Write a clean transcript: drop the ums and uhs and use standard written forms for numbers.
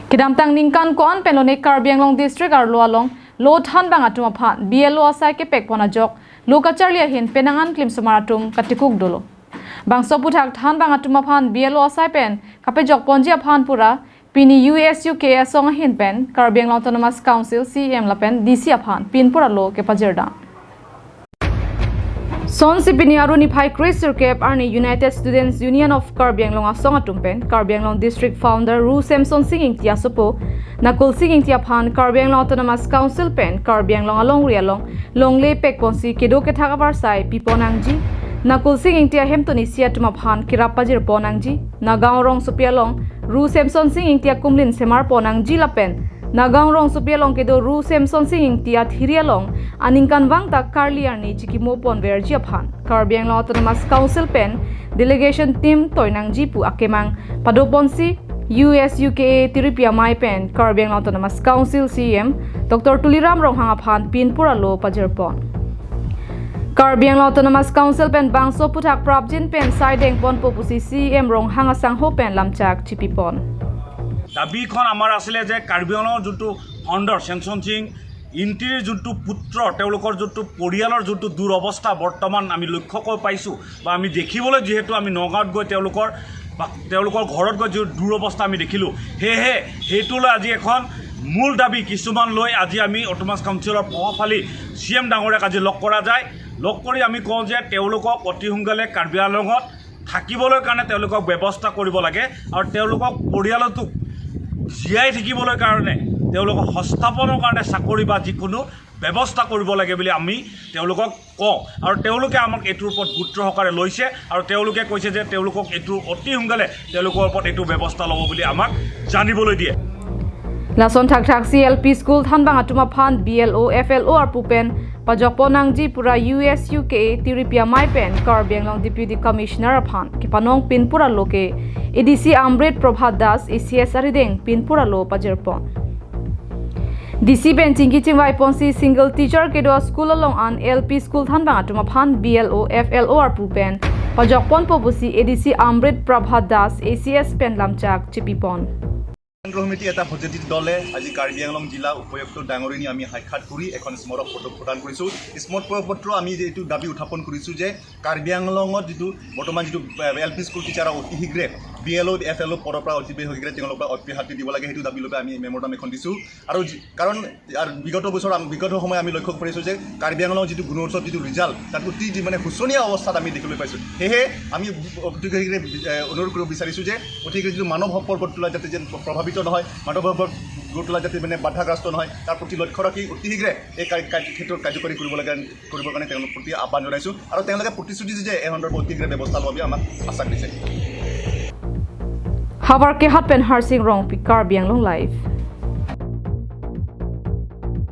Kidam tang ningkan kon pen lone Karbi Anglong District ar lo along lo than bang atum phan BLO asai ke pek pona jok lo kacharlia hin penangan klim sumaratum katikuk dolo bang sopu thak than bang atum phan BLO asai pen kape jok ponji phan pura pini USU KS song hin pen Karbi Anglong Autonomous Council CM lapen DC aphan pin pura lo ke pajerda. Son sipini aruni phai Chris Sirkep arni United Students Union of Karbi Anglong asong atumpen Karbi Anglong District Founder Ru Samson Singh tia sopo Nakul Singh tia phan Karbi Anglong Autonomous Council pen Karbi Anglong along ri along longle pek ponsi kedo ke thakabar sai piponangji Nakul Singh tia hemtoni sia tuma phan kirapajir ponangji Nagaon rong sopialong Ru Samson Singh tia kumlin semar ponangji lapen Nagaon rong sopialong kedo Ru Samson Singh tia thirialong aningkan wang ta karliar ni chikimo pon verji phan Karbi Anglong Autonomous Council pen delegation team toinang jipu akemang padoponsi USUKA tiripia mai pen Karbi Anglong Autonomous Council CM Dr. Tuliram Ronghang phan pinpura lo pajerpon Karbi Anglong Autonomous Council pen bangso puthak prabjin pen saideng pon popusi CM Ronghang asang ho pen lamchak chipipon. দাবীখন আমাৰ আছিলে যে কাৰ্বি আংলঙৰ যোনটো founder Samson Singh ইংতিৰ যোনটো পুত্ৰ, তেওঁলোকৰ যোনটো পৰিয়ালৰ যোনটো দুৰৱস্থা বৰ্তমান আমি লক্ষ্য কৰিব পাইছোঁ বা আমি দেখিবলৈ, যিহেতু আমি নগাঁৱত গৈ তেওঁলোকৰ বা তেওঁলোকৰ ঘৰত গৈ যি দুৰৱস্থা আমি দেখিলোঁ, সেয়েহে সেইটোলৈ আজি এখন মূল দাবী কিছুমান লৈ আজি আমি অট'নমাছ কাউন্সিলৰ প্ৰভাৱ ফালি চি এম ডাঙৰীয়াক আজি লগ কৰা যায়। লগ কৰি আমি কওঁ যে তেওঁলোকক অতি সোনকালে কাৰ্বি আংলঙত থাকিবলৈ কাৰণে তেওঁলোকক ব্যৱস্থা কৰিব লাগে আৰু তেওঁলোকক পৰিয়ালটোক জীয়াই থাকিবলৈ কাৰণে তেওঁলোকক সংস্থাপনৰ কাৰণে চাকৰি বা যিকোনো ব্যৱস্থা কৰিব লাগে বুলি আমি তেওঁলোকক কওঁ। আৰু তেওঁলোকে আমাক এইটোৰ ওপৰত গুৰুত্ব সহকাৰে লৈছে আৰু তেওঁলোকে কৈছে যে তেওঁলোকক এইটো অতি সোনকালে তেওঁলোকৰ ওপৰত এইটো ব্যৱস্থা ল'ব বুলি আমাক জানিবলৈ দিয়ে। Lason thak thak CLP School thanbang atuma phan BLO FLO ar pupen pajok ponang ji pura USUK tiripia mai pen Karbi Anglong Deputy Commissioner phan kipanong pinpura loke ADC Amrit Prabhat Das ACS arideng pinpura lo pajerpon DC pen chingki chingwai ponsi single teacher kedo school along an LP School thanbang atuma phan BLO FLO ar pupen pajok pon popusi ADC Amrit Prabhat Das ACS pen lamchak chipipon. কেন্দ্ৰ সমিতি এটা সজাতি দলে আজি কাৰ্বি আংলং জিলা উপায়ুক্ত ডাঙৰীয়ানী আমি সাক্ষাৎ কৰি এখন স্মাৰক পত্ৰ প্ৰদান কৰিছোঁ। স্মাৰক পত্ৰ আমি যে এইটো দাবী উত্থাপন কৰিছোঁ যে কাৰ্বি আংলঙত যিটো বৰ্তমান যিটো এল পি স্কুল টিচাৰক অতি শীঘ্ৰে বি এল অ' এফ এল অ' পদৰ পৰা অতি শীঘ্ৰে তেওঁলোকক অব্যাহতি দিব লাগে, সেইটো দাবী লৈ আমি মেমৰেণ্ডাম এখন দিছোঁ। আৰু কাৰণ আৰু বিগত বছৰ বিগত সময় আমি লক্ষ্য কৰিছোঁ যে কাৰ্বি আংলঙৰ যিটো গুণোৎসৱ যিটো ৰিজাল্ট, তাত অতি মানে শোচনীয় অৱস্থাত আমি দেখিবলৈ পাইছোঁ। সেয়েহে আমি অতি শীঘ্ৰে অনুৰোধ কৰিব বিচাৰিছোঁ যে অতি শীঘ্ৰে যিটো মানৱ সম্পদ গঢ়ি তোলা যাতে যেন প্ৰভাৱিত নহয়, মানৱ সম্পদ গঢ়ি তোলা যাতে মানে বাধাগ্ৰস্ত নহয়, তাৰ প্ৰতি লক্ষ্য ৰাখি অতি শীঘ্ৰে এই ক্ষেত্ৰত কাৰ্যকৰী কৰিব লাগে, কৰিবৰ কাৰণে তেওঁলোকৰ প্ৰতি আহ্বান জনাইছোঁ। আৰু তেওঁলোকে প্ৰতিশ্ৰুতি দিছে যে এই সন্দৰ্ভত অতি শীঘ্ৰে ব্যৱস্থা ল'ব বুলি আমাক আশ্বাস দিছে। Havar ke hat pen har sing rong pi Karbi Anglong Live.